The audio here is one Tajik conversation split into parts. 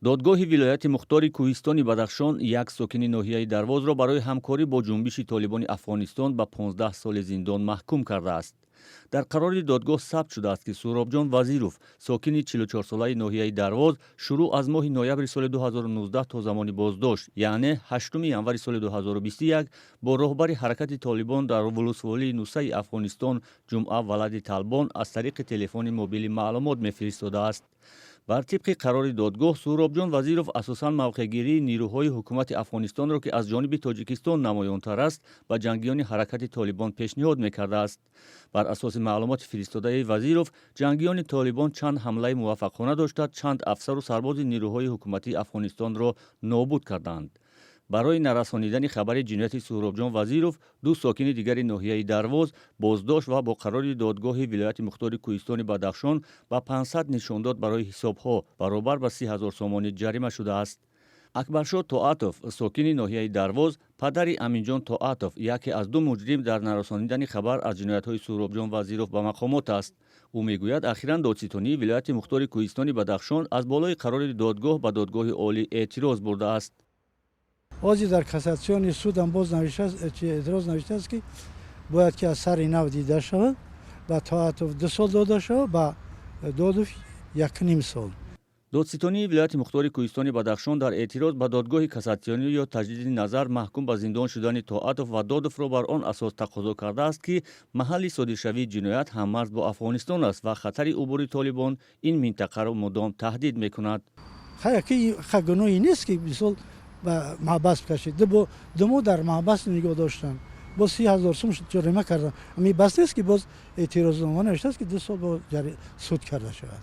Додгоҳи вилояти мухтори Кӯҳистони Бадахшон як сокини ноҳияи Дарвозро барои ҳамкорӣ бо ҷунбиши Толибони Афғонистон ба 15 соли зиндон маҳкум кардааст. Дар қарори додгоҳ сабт шудааст, ки Суҳробҷон Вазиров, сокини 44-солаи ноҳияи Дарвоз, шурӯъ аз моҳи ноябри соли 2019 то замони боздошт, яъне 8 январи соли 2021, бо роҳбари ҳаракати Толибон дар вулусволии Нусаи Афғонистон Ҷумъа Валади Талбон аз тариқи телефони мобилӣ маълумот мефиристодааст. Бар тибқи қарори додгоҳ, Суҳробҷон Вазиров асосан мавқеъгирии нирӯҳои ҳукумати Афғонистонро, ки аз ҷониби Тоҷикистон намоёнтар аст, ба ҷангиёни ҳаракати Толибон пешниҳод мекардааст. Бар асоси маълумоти фиристодаи Вазиров, ҷангиёни Толибон чанд ҳамлаи муваффақона дошта, чанд афсару сарбози нирӯҳои ҳукуматии Афғонистонро нобуд карданд. Барои нарасонидани хабари ҷинояти Суҳробҷон Вазиров, ду сокини дигари ноҳияи Дарвоз боздошт ва бо қарори додгоҳи вилояти мухтори Кӯҳистони Бадахшон ба 500 нишондод барои ҳисобҳо, баробар ба 30 ҳазор сомонӣ, ҷарима шудааст. Акбаршоҳ Тоатов, сокини ноҳияи Дарвоз, падари Аминҷон Тоатов, яке аз ду муҷрим дар нарасонидани хабар аз ҷиноятҳои Суҳробҷон Вазиров ба мақомот аст. Ӯ мегӯяд, ахиран додситонии вилояти мухтори Кӯҳистони Бадахшон аз болои қарори додгоҳ ба додгоҳи олӣ эътироз бурдааст. Ҳозир дар кассационный судам боз эътироз навиштааст, ки бояд ки аз сари нав дида шавад, ба Тоатов 2 сол дода шавад, ба Додов 1,5 сол. Додситонии вилояти мухтори Кӯҳистони Бадахшон дар эътироз ба додгоҳи кассатсионӣ ё таҷдиди назар маҳкум ба зиндон шудани Тоатов ва Додовро бар он асос тақозо кардааст, ки маҳалли содиршавии ҷиноят ҳаммарз бо Афғонистон аст ва хатари убури Толибон ин минтақаро мудом таҳдид мекунад. Гуноҳе нест, ки мисол ба маҳбас кашид. 2 моҳ дар маҳбас нигоҳ доштанд, боз 30 000 сум ҷарима кардан. Ами бас нест, ки боз эътирознома навиштааст, ки 2 сол бо суд карда шавад.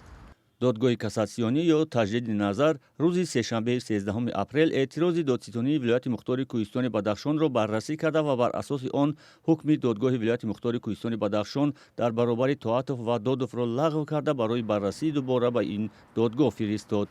Додгоҳи кассатсионӣ ё таҷдиди назар рӯзи сешанбеи 13 апрел эътирози додситонии вилояти мухтори Кӯҳистони Бадахшонро баррасӣ карда ва бар асоси он ҳукми додгоҳи вилояти мухтори Кӯҳистони Бадахшон дар баробари Тоатов ва Додовро лағв карда, барои баррасии дубора ба ин додгоҳ фиристод.